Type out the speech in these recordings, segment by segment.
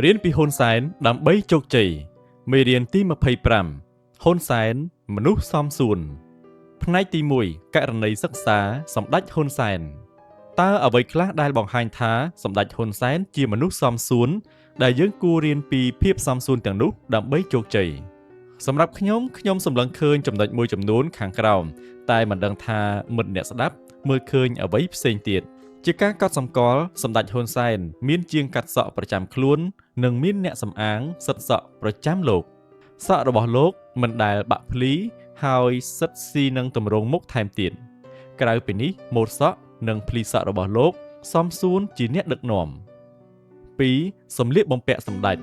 រៀនពីហ៊ុនសែនដើម្បីជោគជ័យមេរៀនទី25ហ៊ុនសែនមនុស្សសមសួនផ្នែកទី1ករណីសិក្សាសម្ដេចហ៊ុនសែនតើអ្វីខ្លះដែលបង្ហាញថាសម្ដេចហ៊ុនសែនជាមនុស្សសមសួនដែលយើងគួររៀនពីភាពសមសួនទាំងនោះដើម្បីជោគជ័យសម្រាប់ខ្ញុំខ្ញុំសម្លឹងឃើញចំណុចមួយចំនួនខាងក្រោមតែមិនដឹងថាមិត្តអ្នកស្ដាប់មើលឃើញអ្វីផ្សេងទៀតជាការកត់សម្គាល់សម្ដេចហ៊ុនសែនមានជាងកាត់សក់ប្រចាំខ្លួននិងមានអ្នកសម្អាងសិតសក់ប្រចាំលោកសក់របស់លោកមិនដែលបាក់ភ្លីហើយសិតស៊ីនឹងទម្រង់មុខថែមទៀតក្រៅពីនេះម៉ូតសក់និងភ្លីសក់របស់លោកសមសួនជាអ្នកដឹកនាំ2សម្លៀកបំពាក់សម្ដេច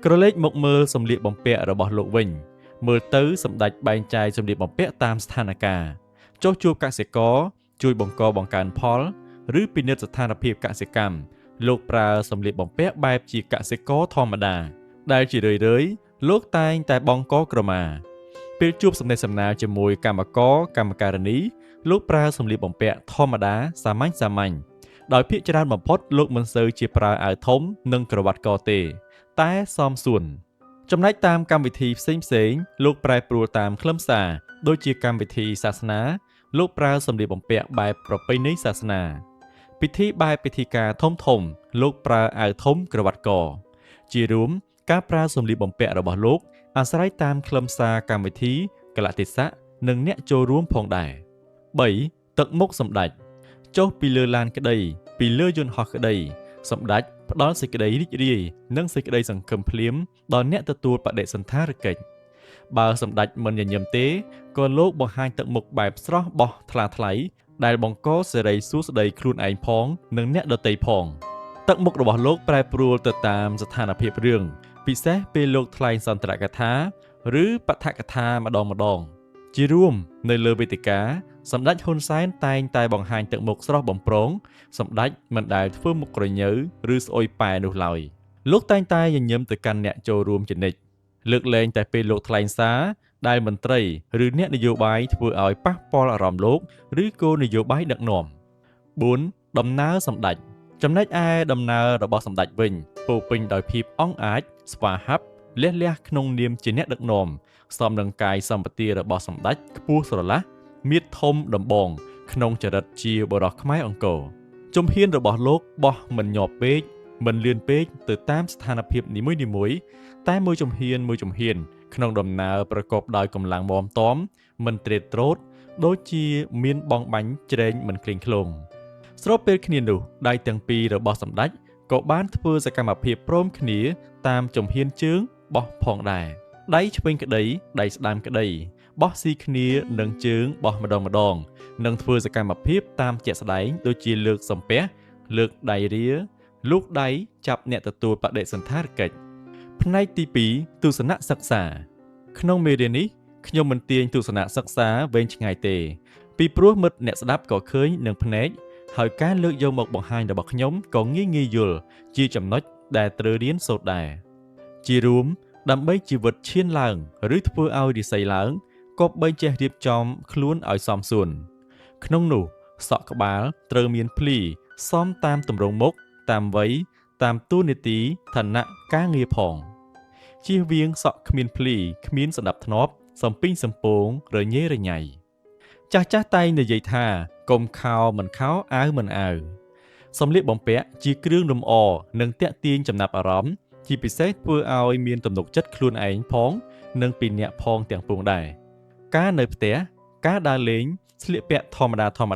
ក្រឡេកមកមើលសម្លៀកបំពាក់របស់លោកវិញមើលទៅសម្ដេចបែងចែកសម្លៀកបំពាក់តាមស្ថានភាពចុះជួបកសិករជួយបង្កបង្កើនផលឬពិនិត្យស្ថានភាពកសិកម្មលោកប្រើសម្លៀកបំពាក់បែបជាកសិករធម្មតាដែលជារឿយៗលោកតែងតែបង់កក្រមាពេលជួបសំណេះសំណាលជាមួយកម្មករកម្មការិនីលោកប្រើសម្លៀកបំពាក់ធម្មតាសាមញ្ញៗដោយភាគច្រើនបំផុតលោកមិនសូវជាប្រើអាវធំនិងក្រវ៉ាត់កទេតែសមសួនចំណែកតាមកម្មវិធីផ្សេងៗលោកប្រែប្រួលតាមខ្លឹមសារដូចជាកម្មវិធីសាសនាលោកប្រើសម្លៀកបំពាក់បែបប្រពៃណីសាសនាពិធីបែបពិធីការធំៗលោកប្រើអាវធំក្រវ៉ាត់កជារួមការប្រើសម្លៀកបំពាក់របស់លោកអាស្រ័យតាមខ្លឹមសារកម្មវិធីកលៈទេសៈនិងអ្នកចូលរួមផងដែរ3ទឹកមុខសម្ដេចចុះពីលើឡានក្តីពីលើយន្តហោះក្តីសម្ដេចផ្ដល់សេចក្តីរីករាយនិងសេចក្តីសង្ឃឹមភ្លាមដល់អ្នកទទួលបដិសណ្ឋារកិច្ចបើសម្ដេចមិនញញឹមទេក៏លោកបង្ហាញទឹកមុខបែបស្រស់បោះថ្លាថ្លៃដែលបង្កសិរីសួស្តីខ្លួនឯងផងនិងអ្នកដទៃផងទឹកមុខរបស់លោកប្រែប្រួលទៅតាមស្ថានភាពរឿងពិសេសពេលលោកថ្លែងសន្ទរកថាឬបឋកថាម្ដងៗជារួមនៅលើវេទិកាសម្ដេចហ៊ុនសែនតែងតែបង្ហាញទឹកមុខស្រស់បំព្រងសម្ដេចមិនដែលធ្វើមុខក្រញើឬស្អុយប៉ែនោះឡើយលោកតែងតែញញឹមទៅកាន់អ្នកចូលរួមជានិច្ចលើកលែងតែពេលលោកថ្លែងសារដែលមន្ត្រីឬអ្នកនយោបាយធ្វើឲ្យប៉ះពាល់អារម្មណ៍លោកឬគោលនយោបាយដឹកនាំ4ដំណើរសម្ដេចចំណែកឯដំណើររបស់សម្ដេចវិញពោពេញដោយភាពអង់អាចស្វាហាប់លះលះក្នុងនាមជាអ្នកដឹកនាំសមនឹងកាយសម្បទារបស់សម្ដេចខ្ពស់ស្រឡះមៀតធំដំបងក្នុងចរិតជាបុរសខ្មែរអង្គរជំហានរបស់លោកបោះមិនញាប់ពេកមិនលឿនពេកទៅតាមស្ថានភាពនីមួយៗតែមួយជំហានមួយជំហានក្នុងដំណើរប្រកបដោយកម្លាំងមាំទាំមិនទ្រេតត្រោតដូចជាមានបងបាញ់ជ្រែងមិនក្លៀងក្លងស្របពេលគ្នានោះដៃទាំងពីររបស់សម្ដេចក៏បានធ្វើសកម្មភាពព្រមគ្នាតាមជំហានជើងបោះផងដែរដៃឆ្វេងក្តីដៃស្ដាំក្តីបោះស៊ីគ្នានឹងជើងបោះម្ដងៗនិងធ្វើសកម្មភាពតាមជាក់ស្ដែងដូចជាលើកសំពះលើកដៃរាលូកដៃចាប់អ្នកទទួលបដិសណ្ឋារកិច្ចផ្នែកទី2ទស្សនៈសិក្សាក្នុងមេរៀននេះខ្ញុំមិនទាញទស្សនៈសិក្សាវែងឆ្ងាយទេពីព្រោះមិត្តអ្នកស្ដាប់ក៏ឃើញនឹងភ្នែកហើយការលើកយកមកបង្ហាញរបស់ខ្ញុំក៏ងាយៗយល់ជាចំណុចដែលត្រូវរៀនសូត្រដែរជារួមដើម្បីជីវិតឈានឡើងឬធ្វើឲ្យរិស័យឡើងគប្បីចេះរៀបចំខ្លួនឲ្យសមសួនក្នុងនោះសក់ក្បាលត្រូវមានភ្លីសមតាមទម្រង់មុខតាមវ័យតាមតួនាទីឋានៈការងារផងជៀសវាងសក់គ្មានភ្លីគ្មានសណ្ដាប់ធ្នាប់សំពីងសំពងរញ៉េរញ៉ៃចាស់ៗតែងនិយាយថាកុំខោមិនខោអាវមិនអាវសម្លៀកបំពាក់ជាគ្រឿងលម្អនិងទាក់ទាញចំណាប់អារម្មណ៍ជាពិសេសធ្វើឲ្យមានទំនុកចិត្តខ្លួនឯងផងនិងពីអ្នកផងទាំងពួងដែរការនៅផ្ទះការដើរលេងស្លៀកពាក់ធម្ម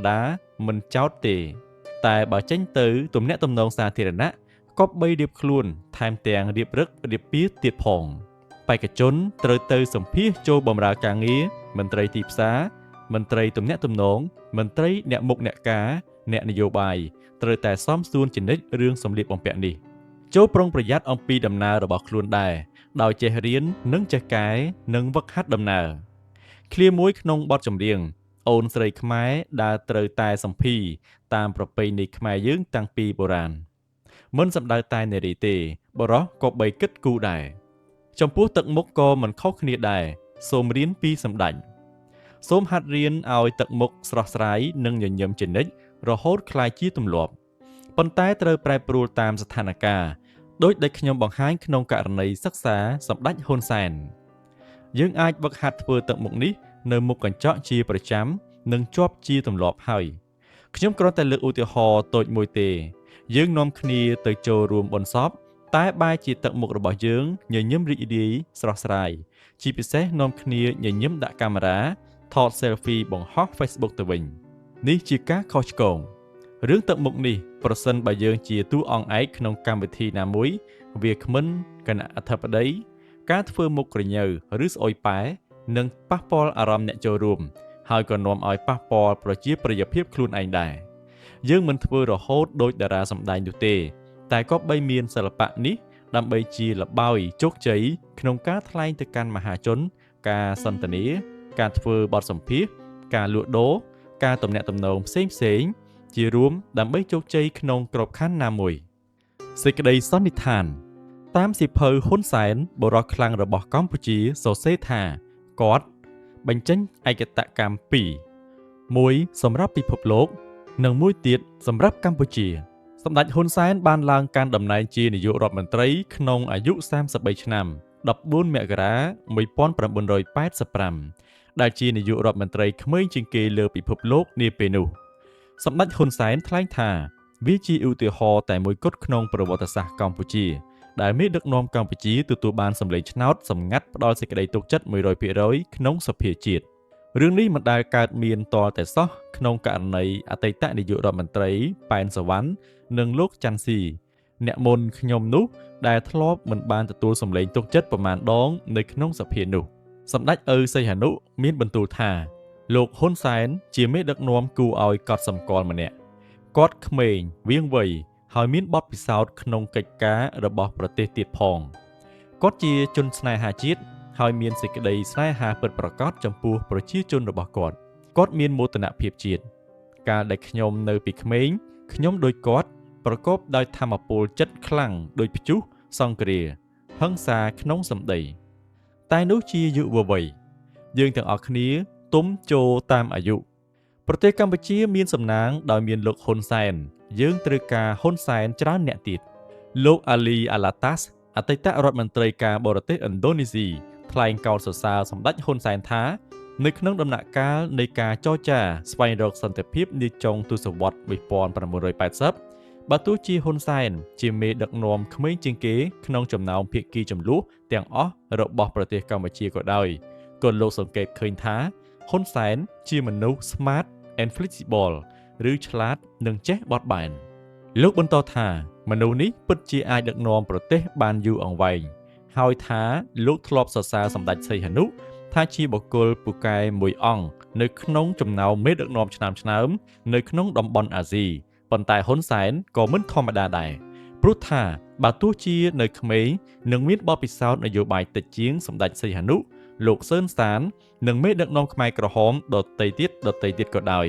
តាៗមិនចោតទេតែបើចេញទៅទំនាក់ទំនងសាធារណៈគប្បីរៀបខ្លួនថែមទាំងរៀបរឹករៀបពាទៀតផងបេក្ខជនត្រូវទៅសម្ភាសចូលបម្រើការងារមន្ត្រីទីផ្សារមន្ត្រីទំនាក់ទំនងមន្ត្រីអ្នកមុខអ្នកការអ្នកនយោបាយត្រូវតែសមសួនជានិច្ចរឿងសម្លៀកបំពាក់នេះចូលប្រុងប្រយ័ត្នអំពីដំណើររបស់ខ្លួនដែរដោយចេះរៀននិងចេះកែនិងវឹកហាត់ដំណើរឃ្លាមួយក្នុងបទចម្រៀងអូនស្រីខ្មែរដើរត្រូវតែសម្ភីតាមប្រពៃណីខ្មែរយើងតាំងពីបុរាណមិនសំដៅតែនារីទេបុរសក៏បីគិតគូរដែរចំពោះទឹកមុខក៏មិនខុសគ្នាដែរសូមរៀនពីសម្ដេចសូមហាត់រៀនឲ្យទឹកមុខស្រស់ស្រាយនិងញញឹមជានិច្ចរហូតក្លាយជាទម្លាប់ប៉ុន្តែត្រូវប្រែប្រួលតាមស្ថានភាព ដូចដែលខ្ញុំបង្ហាញក្នុងករណីសិក្សាសម្ដេចហ៊ុនសែនយើងអាចវឹកហាត់ធ្វើទឹកមុខនេះនៅមុខកញ្ចក់ជាប្រចាំនិងជាប់ជាទម្លាប់ហើយខ្ញុំគ្រាន់តែលើកឧទាហរណ៍តូចមួយទេយើងនាំគ្នាទៅចូលរួមបុណ្យសពតែបែរជាទឹកមុខរបស់យើងញញឹមរីករាយស្រស់ស្រាយជាពិសេសនាំគ្នាញញឹមដាក់កាមេរ៉ាថត selfie បង្ហោះ Facebook ទៅវិញនេះជាការខុសឆ្គងរឿងទឹកមុខនេះប្រសិនបើយើងជាតួអង្គឯកក្នុងកម្មវិធីណាមួយវាគ្មិនគណៈអធិបតីការធ្វើមុខក្រញើឬស្អុយប៉ែនឹងប៉ះពាល់អារម្មណ៍អ្នកចូលរួមហើយក៏នាំឲ្យប៉ះពាល់ប្រជាប្រិយភាពខ្លួនឯងដែរយើងមិនធ្វើរហូតដោយតារាសម្ដែងនោះទេតែក៏បីមានសិល្បៈនេះដើម្បីជាល្បោយជោគជ័យក្នុងការថ្លែងទៅកាន់មហាជនការសន្ទនាការធ្វើបទសម្ភាសន៍ការលក់ដូរការទំនាក់ទំនងផ្សេងៗជារួមដើម្បីជោគជ័យក្នុងក្របខ័ណ្ឌណាមួយសេចក្តីសន្និដ្ឋានតាមសៀវភៅហ៊ុនសែនបុរសខ្លាំងរបស់កម្ពុជាសរសេរថាគាត់បញ្ចេញឯកតកម្មពីរមួយសម្រាប់ពិភពលោកនិងមួយទៀតសម្រាប់កម្ពុជាសម្ដេចហ៊ុនសែនបានឡើងកាន់តំណែងជានាយករដ្ឋមន្ត្រីក្នុងអាយុ33ឆ្នាំ14មករា1985ដែលជានាយករដ្ឋមន្ត្រីក្មេងជាងគេលើពិភពលោកនាពេលនោះសម្ដេចហ៊ុនសែនថ្លែងថាវាជាឧទាហរណ៍តែមួយគត់ក្នុងប្រវត្តិសាស្ត្រកម្ពុជាដែលមេដឹកនាំកម្ពុជាទទួលបានសម្លេងឆ្នោតសម្ងាត់ផ្ដល់សេចក្តីទុកចិត្ត 100% ក្នុងសភាជាតិរឿងនេះមិនដែលកើតមានទាល់តែសោះក្នុងករណីអតីតនាយករដ្ឋមន្ត្រីប៉ែនសវណ្ណនិងលោកច័ន្ទស៊ីអ្នកមុនខ្ញុំនោះដែលធ្លាប់មិនបានទទួលសម្លេងទុកចិត្តប្រមាណដងនៅក្នុងសភានោះសម្ដេចឪសីហនុមានបន្ទូលថាលោកហ៊ុនសែនជាមេដឹកនាំគួរឲ្យកត់សម្គាល់ម្នាក់គាត់ក្មេងវៀងវៃហើយមានបទពិសោធន៍ក្នុងកិច្ចការរបស់ប្រទេសទៀតផងគាត់ជាជនស្នេហាជាតិហើយមានសេចក្តីស្នេហាពិតប្រាកដចំពោះប្រជាជនរបស់គាត់គាត់មានមោទនភាពជាតិកាលដែលខ្ញុំនៅពីក្មេងខ្ញុំដូចគាត់ប្រកបដោយធម៌ពលចិត្តខ្លាំងដូចព្យុះសង្គ្រាហិង្សាក្នុងសម្ដីតែនោះជាយុវវ័យយើងទាំងអស់គ្នាទុំចូលតាមអាយុប្រទេសកម្ពុជាមានសំណាងដោយមានលោកហ៊ុនសែនយើងត្រូវការហ៊ុនសែនច្រើនអ្នកទៀតលោកអាលីអាឡាតាសអតីតរដ្ឋមន្ត្រីការបរទេសឥណ្ឌូនេស៊ីថ្លែងកោតសរសើរសម្ដេចហ៊ុនសែនថានៅក្នុងដំណាក់កាលនៃការចរចាស្វែងរកសន្តិភាពនាចុងទសវត្ស1980បើទោះជាហ៊ុនសែនជាមេដឹកនាំក្មេងជាងគេក្នុងចំណោមភាគីចំនួនទាំងអស់របស់ប្រទេសកម្ពុជាក៏ដោយក៏លោកសង្កេតឃើញថាហ៊ុនសែនជាមនុស្ស smart and flexible ឬឆ្លាតនិងចេះបត់បែនលោកបន្តថាមនុស្សនេះពិតជាអាចដឹកនាំប្រទេសបានយូរអង្វែងហើយថាលោកធ្លាប់សរសើរសម្ដេចសីហនុថាជាបុគ្គលពូកែមួយអង្គនៅក្នុងចំណោមមេដឹកនាំឆ្នើមៗនៅក្នុងតំបន់អាស៊ីប៉ុន្តែហ៊ុនសែនក៏មិនធម្មតាដែរព្រោះថាបើទោះជានៅក្មេងនិងមានបទពិសោធន៍នយោបាយតិចជាងសម្ដេចសីហនុលោកសឿនសាននិងមេដឹកនាំខ្មែរក្រហមដទៃទៀតក៏ដោយ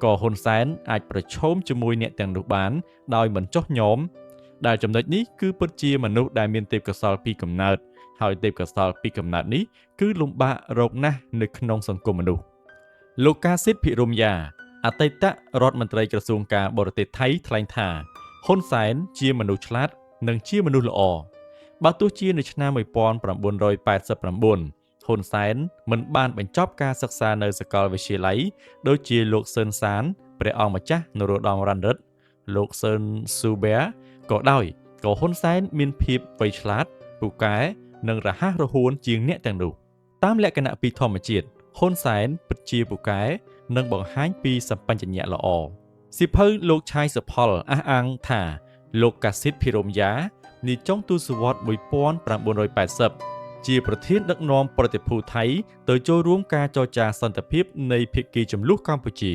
ក៏ហ៊ុនសែនអាចប្រឈមជាមួយអ្នកទាំងនោះបានដោយមិនចុះញោមដែលចំណុចនេះគឺពិតជាមនុស្សដែលមានទេពកោសល្យពីកំណើតហើយទេពកោសល្យពីកំណើតនេះគឺលំបាករកណាស់នៅក្នុងសង្គមមនុស្សលោកកាស៊ីតភិរមយ៉ាអតីតរដ្ឋមន្ត្រីក្រសួងការបរទេសថៃថ្លែងថាហ៊ុនសែនជាមនុស្សឆ្លាតនិងជាមនុស្សល្អបើទោះជានៅឆ្នាំ1989ហ៊ុនសែនមិនបានបញ្ចប់ការសិក្សានៅសាកលវិទ្យាល័យដូចជាលោកសឿនសានព្រះអង្គម្ចាស់នរោត្តមរណឫទ្ធិលោកសឿនស៊ូបែក៏ដោយក៏ហ៊ុនសែនមានភាពវៃឆ្លាតពូកែនិងរហ័សរហួនជាងអ្នកទាំងនោះតាមលក្ខណៈពីធម្មជាតិហ៊ុនសែនពិតជាពូកែនិងបង្ហាញពីសម្បញ្ញៈល្អសៀវភៅលោកឆាយសុផលអះអាងថាលោកកាស៊ីតភិរមយ៉ានាចុងទសវត្ស1980ជាប្រធានដឹកនាំប្រតិភូថៃទៅចូលរួមការចរចាសន្តិភាពនៃភាគីចំនួនកម្ពុជា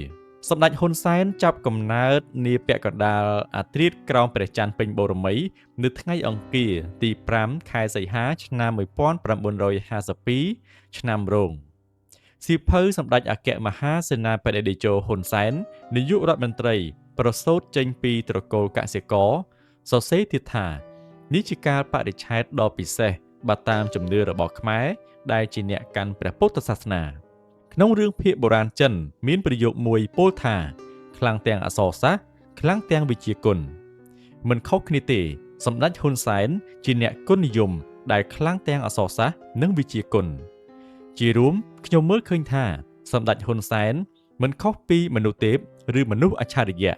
សម្ដេចហ៊ុនសែនចាប់កំណើតនាពាក់កណ្ដាលអាធ្រាត្រក្រោមព្រះច័ន្ទពេញបូរមីនៅថ្ងៃអង្គារទី5ខែសីហាឆ្នាំ1952ឆ្នាំរោងសៀវភៅសម្ដេចអគ្គមហាសេនាបតីតេជោហ៊ុនសែននាយករដ្ឋមន្ត្រីប្រសូតចេញពីត្រកូលកសិករសរសេរទៀតថានេះជាកាលបរិច្ឆេទដ៏ពិសេសបើតាមជំនឿរបស់ខ្មែរដែលជាអ្នកកាន់ព្រះពុទ្ធសាសនាក្នុងរឿងភាគបុរាណចិនមានប្រយោគមួយពោលថាខ្លាំងទាំងអក្សរសាស្ត្រខ្លាំងទាំងវិជ្ជាគុណមិនខុសគ្នាទេ សម្ដេចហ៊ុនសែនជាអ្នកគុណនិយមដែលខ្លាំងទាំងអក្សរសាស្ត្រនិងវិជ្ជាគុណជារួមខ្ញុំមើលឃើញថាសម្ដេចហ៊ុនសែនមិនខុសពីមនុស្សទេពឬមនុស្សអច្ឆរិយៈ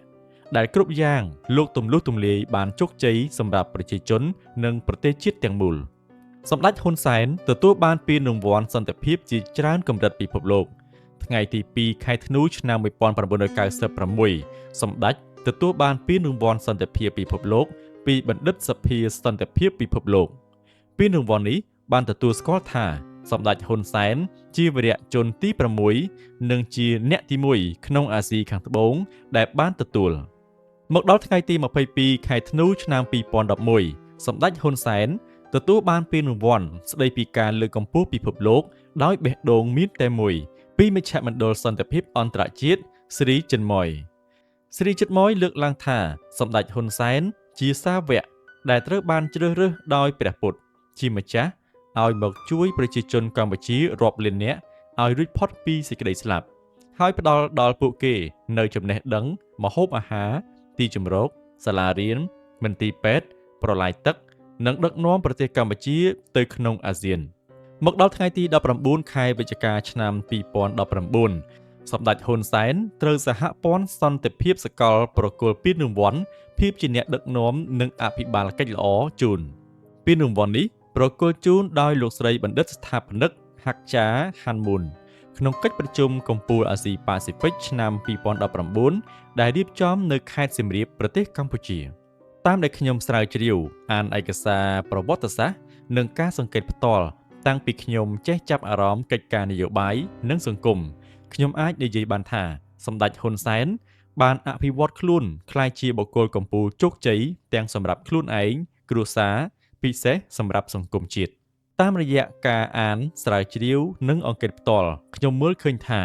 ដែលគ្រប់យ៉ាងលោកទម្លុះទម្លាយបានជោគជ័យសម្រាប់ប្រជាជននិងប្រទេសជាតិទាំងមូលសម្ដេចហ៊ុនសែនទទួលបានពានរង្វាន់សន្តិភាពជាច្រើនកម្រិតពិភពលោកថ្ងៃទី2ខែធ្នូឆ្នាំ1996សម្ដេចទទួលបានពានរង្វាន់សន្តិភាពពិភពលោកពីបណ្ឌិតសភាសន្តិភាពពិភពលោកពានរង្វាន់នេះបានទទួលស្គាល់ថាសម្ដេចហ៊ុនសែនជាវីរជនទី6និងជាអ្នកទី1ក្នុងអាស៊ីខាងត្បូងដែលបានទទួលមកដល់ថ្ងៃទី22ខែធ្នូឆ្នាំ2011សម្ដេចហ៊ុនសែនទទួលបានពានរង្វាន់ស្ដីពីការលើកកម្ពស់ពិភពលោកដោយបេះដូងមានតែមួយពីមជ្ឈមណ្ឌលសន្តិភាពអន្តរជាតិស្រីចិនម៉ុយស្រីចិនម៉ុយលើកឡើងថាសម្ដេចហ៊ុនសែនជាសាវកដែលត្រូវបានជ្រើសរើសដោយព្រះពុទ្ធជាម្ចាស់ឲ្យមកជួយប្រជាជនកម្ពុជារាប់លាននាក់ឲ្យរួចផុតពីសេចក្តីស្លាប់ហើយផ្ដល់ដល់ពួកគេនៅចំណេះដឹងម្ហូបអាហារទីជម្រកសាលារៀនមន្ទីរពេទ្យប្រឡាយទឹកនិងដឹកនាំប្រទេសកម្ពុជាទៅក្នុងអាស៊ានមកដល់ថ្ងៃទី19ខែវិច្ឆិកាឆ្នាំ2019សម្ដេចហ៊ុនសែនត្រូវសហព័ន្ធសន្តិភាពសកលប្រគល់ពានរង្វាន់ភាពជាអ្នកដឹកនាំនិងអភិបាលកិច្ចល្អជូនពានរង្វាន់នេះប្រគល់ជូនដោយលោកស្រីបណ្ឌិតស្ថាបនិកហាក់ចាហាន់មូនក្នុងកិច្ចប្រជុំកំពូលអាស៊ីប៉ាស៊ីហ្វិកឆ្នាំ2019ដែលរៀបចំនៅខេត្តសៀមរាបប្រទេសកម្ពុជាតាមដែលខ្ញុំស្រាវជ្រាវអានឯកសារប្រវត្តិសាស្ត្រនិងការសង្កេតផ្ទាល់តាំងពីខ្ញុំចេះចាប់អារម្មណ៍កិច្ចការនយោបាយនិងសង្គមខ្ញុំអាចនិយាយបានថាសម្ដេចហ៊ុនសែនបានអភិវឌ្ឍខ្លួនក្លាយជាបុគ្គលកំពូលជោគជ័យទាំងសម្រាប់ខ្លួនឯងគ្រួសារពិសេសសម្រាប់សង្គមជាតិតាមរយៈការអានស្រាវជ្រាវនិងអង្កេតផ្ទាល់ខ្ញុំមើលឃើញថា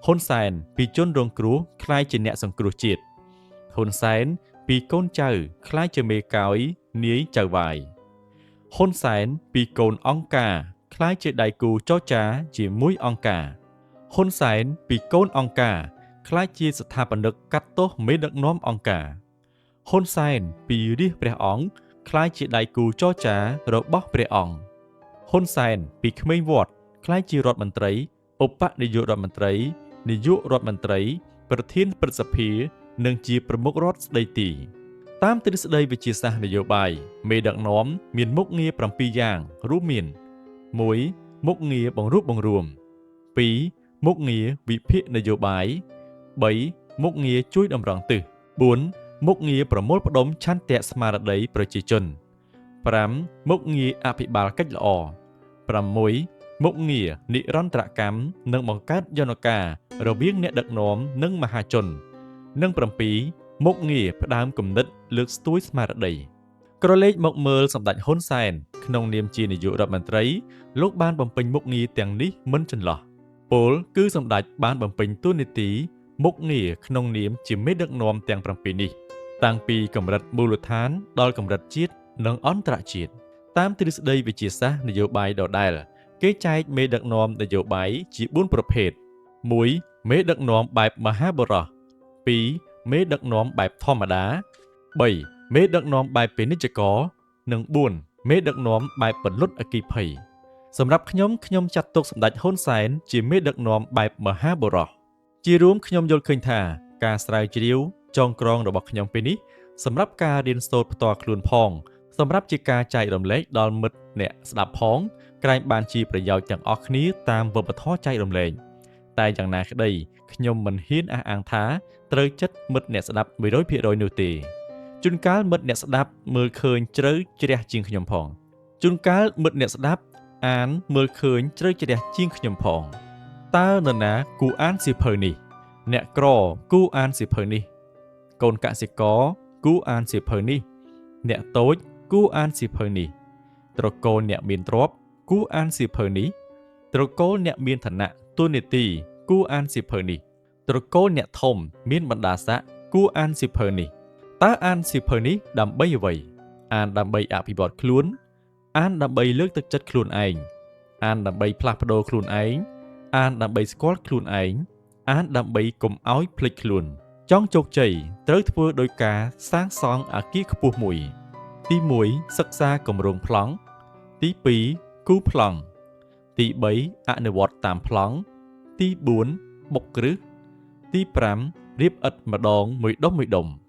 ហ៊ុនសែនពីជនរងគ្រោះក្លាយជាអ្នកសង្គ្រោះជាតិហ៊ុនសែនពីកូនចៅក្លាយជាមេកោយនាយចៅវាយហ៊ុនសែនពីកូនអង្គការក្លាយជាដៃគូចរចាជាមួយអង្គការហ៊ុនសែនពីកូនអង្គការក្លាយជាស្ថាបនិកកាត់ទោសមេដឹកនាំអង្គការហ៊ុនសែនពីរាជព្រះអង្គក្លាយជាដៃគូចរចារបស់ព្រះអង្គហ៊ុនសែនពីក្មេងវត្តក្លាយជារដ្ឋមន្ត្រីឧបនាយករដ្ឋមន្ត្រីនាយករដ្ឋមន្ត្រីប្រធានព្រឹទ្ធសភានិងជាប្រមុខរដ្ឋស្ដីទីតាមទ្រឹស្ដីវិទ្យាសាស្ត្រនយោបាយមេដឹកនាំមានមុខងារ7យ៉ាងរួមមាន1មុខងារបង្រួបបង្រួម2មុខងារវិភាគនយោបាយ3មុខងារជួយតម្រង់ទិស4មុខងារប្រមូលផ្ដុំឆន្ទៈស្មារតីប្រជាជន5មុខងារអភិបាលកិច្ចល្អ6មុខងារនិរន្តរកម្មនិងបង្កើតយន្តការរវាងអ្នកដឹកនាំនិងមហាជននិង7មុខងារផ្ដើមគំនិតលើកស្ទួយស្មារតីក្រឡេកមកមើលសម្ដេចហ៊ុនសែនក្នុងនាមជានាយករដ្ឋមន្ត្រីលោកបានបំពេញមុខងារទាំងនេះមិនចន្លោះពោលគឺសម្ដេចបានបំពេញតួនាទីមុខងារក្នុងនាមជាមេដឹកនាំទាំង7នេះតាំងពីកម្រិតមូលដ្ឋានដល់កម្រិតជាតិនិងអន្តរជាតិតាមទ្រឹស្ដីវិទ្យាសាស្ត្រនយោបាយដដែលគេចែកមេដឹកនាំនយោបាយជា4ប្រភេទ1មេដឹកនាំបែបមហាបុរស2មេដឹកនាំបែបធម្មតា3មេដឹកនាំបែបពាណិជ្ជករនិង4មេដឹកនាំបែបពលុតអគ្គិភ័យសម្រាប់ខ្ញុំចាត់ទុកសម្ដេចហ៊ុនសែនជាមេដឹកនាំបែបមហាបុរសជារួមខ្ញុំយល់ឃើញថាការស្រាវជ្រាវចងក្រងរបស់ខ្ញុំពេលនេះសម្រាប់ការរៀនសូត្រផ្ទាល់ខ្លួនផងសម្រាប់ជាការចែករំលែកដល់មិត្តអ្នកស្ដាប់ផងក្រែងបានជាប្រយោជន៍ទាំងអស់គ្នាតាមវប្បធម៌ចែករំលែកតែយ៉ាងណាក្តីខ្ញុំមិនហ៊ានអះអាងថាត្រូវចិត្តមិត្តអ្នកស្ដាប់ 100% នោះទេជួនកាលមិត្តអ្នកស្ដាប់មើលឃើញជ្រៅជ្រះជាងខ្ញុំផងជួនកាលមិត្តអ្នកស្ដាប់អានមើលឃើញជ្រៅជ្រះជាងខ្ញុំផងតើនរណាគួរអានសៀវភៅនេះអ្នកក្រគួរអានសៀវភៅនេះកូនកសិករគួរអានសៀវភៅនេះអ្នកតូចគួរអានសៀវភៅនេះត្រកូលអ្នកមានទ្រព្យគួរអានសៀវភៅនេះត្រកូលអ្នកមានឋានៈតួនាទីគួរអានសៀវភៅនេះត្រកូលអ្នកធំមានបណ្ដាស័ក្តិគួរអានសៀវភៅនេះតើអានសៀវភៅនេះដើម្បីអ្វីអានដើម្បីអភិវឌ្ឍខ្លួនអានដើម្បីលើកទឹកចិត្តខ្លួនឯងអានដើម្បីផ្លាស់ប្ដូរខ្លួនឯងអានដើម្បីស្គាល់ខ្លួនឯងអានដើម្បីកុំឲ្យភ្លេចខ្លួនចង់ជោគជ័យត្រូវធ្វើដោយការសាងសង់អគារខ្ពស់មួយ។ ទី1សិក្សាគម្រោងប្លង់ទី2គូប្លង់ទី3អនុវត្តតាមប្លង់ទី4បុកគ្រឹះទី5រៀបឥដ្ឋម្ដងមួយដុំមួយដុំ។